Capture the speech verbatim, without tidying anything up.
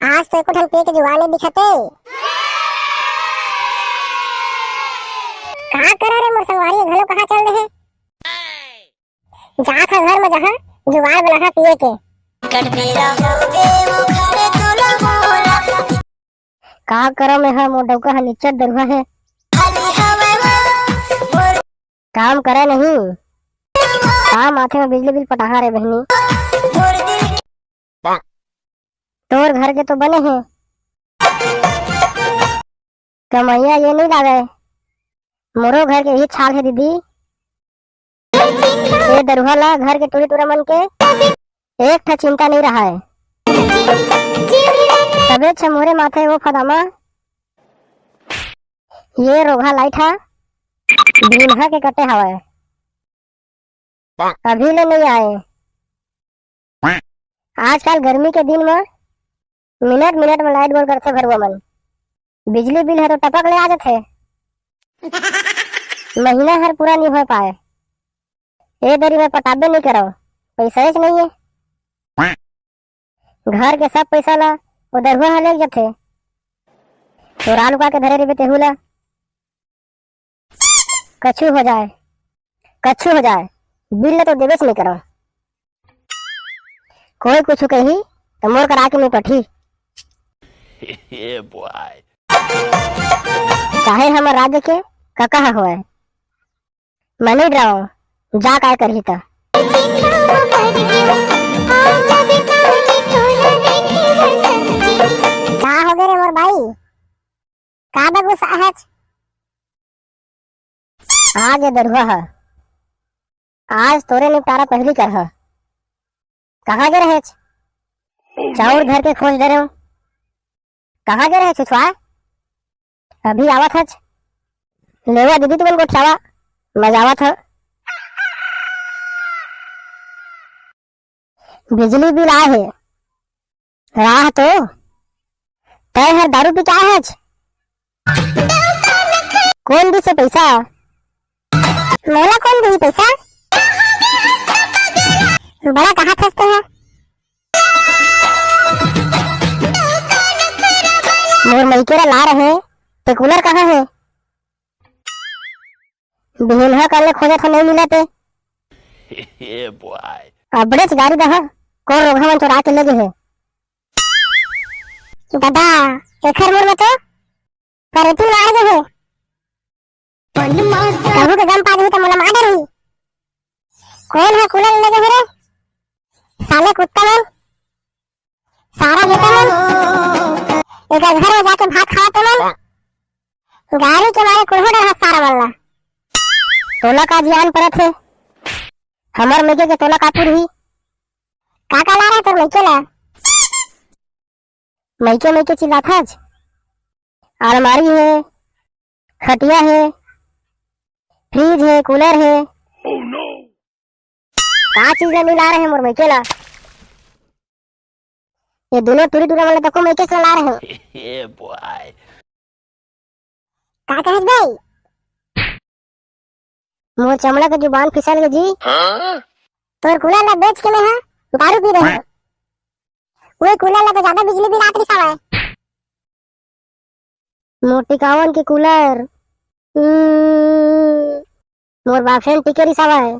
आज तो एको ठन पिए के जुगाड़ नइ दिखत हे। का करा रे मोर संगवारी, घलो कहाँ चल दे हे? जात हा घर में जहाँ जुगाड़ बनाहा पिए के। का करा मैं हा, मोर डौका हा निच्चट दरुहा हे। काम करे नहीं, काम आथे में बिजली बिल पटाहा रे बहिनी। तोर घर के तो बने हे, कमैया ये नहीं लागे, मोरो घर के यही हाल हे दीदी। ये दरुहा ला घर के टूरी टूरा मन के एक ठा चिंता नहीं रहा है। तबे छ मोरे माथे वो फदामा ये रोगहा लाइट हा बिनहा के कटे हवय, अभी ले नहीं आए। आजकल गर्मी के दिन म मिनट मिनट म लाइट गोल करथे भरुआ मन। बिजली बिल ह तो टपक ले आ जाथे, महीना हर पूरा नहीं हो पाए। ए दरी में पटाबे नहीं करो, पैसा हीच नहीं है। घर के सब पैसा ला वो दरुहा ह ले जाथे। चोरा लुका के धरे रहिबे तेहू ला। कछु हो जाए, कछु हो जाए, बिल ल तो देबेच नहीं करो। कोई कुछ कही तो मोर करा के नहीं पठी। चाहे हमर राज्य के कका ह होए, मनी ड्राओ जा काय करही त। का हो गे रे मोर बाई, का बे गुस्सा हच? आ गे दरुहा ह, आज तोरे निपटारा पहली करहा। कहाँ गे रहेच? चाउर धर के खोज डरेंव। कहाँ गे रहेच छुछुआ? अभी आवत हच। लेवा दीदी तुमन गोठियावा, मजा आवत ह। बिजली बिल आए हे, राह तो तय हर दारू पी के आए हच। कौन दिस पैसा? मोला कौन दिही पैसा? बड़ा कहा फंसते हैं। मोर मइके ला रहे, ते कूलर कहाँ है? बिहनहा काले खोजत हो, नहीं मिलत हे। अबड़ेच गारी दहा, कोन रोगहा मन चोरा के ले गे हे। दादा, एखर मुड़ में तो करेती मार गे हे। कहूँ के गम पा जही त मोला मार डरही। कोन ह कूलर ले गे हे रे? साले कुत्ता मन, सारा बेटा मन, एकर घर में जाके भात खावा ते मन। गारी के मारे कुल्हो डरहा सारा मन ला। तोला का जियान परत हे? हमर मइके के तोला का पुरही? का का ला रहा तोर मइके ला? मइके मइके चिल्लाथच। अलमारी हे, खटिया हे, फ्रिज हे, कूलर हे। का चीज ला नहीं ला रहे मोर मइके ला? ये दोनों टूरी टूरा वाला तको मइके से ला रहे हो। का कहत भाई? मोर चमड़ा के जुबान फिसल गे जी। तोर कूलर ला बेच के मैं हा दारू पी रहे हो। वो कूलर ला तो ज्यादा बिजली बिल आत रिसावा। मोर टिकावन के कूलर। हम्म, मोर बॉयफ्रेंड टिके रिसावा है।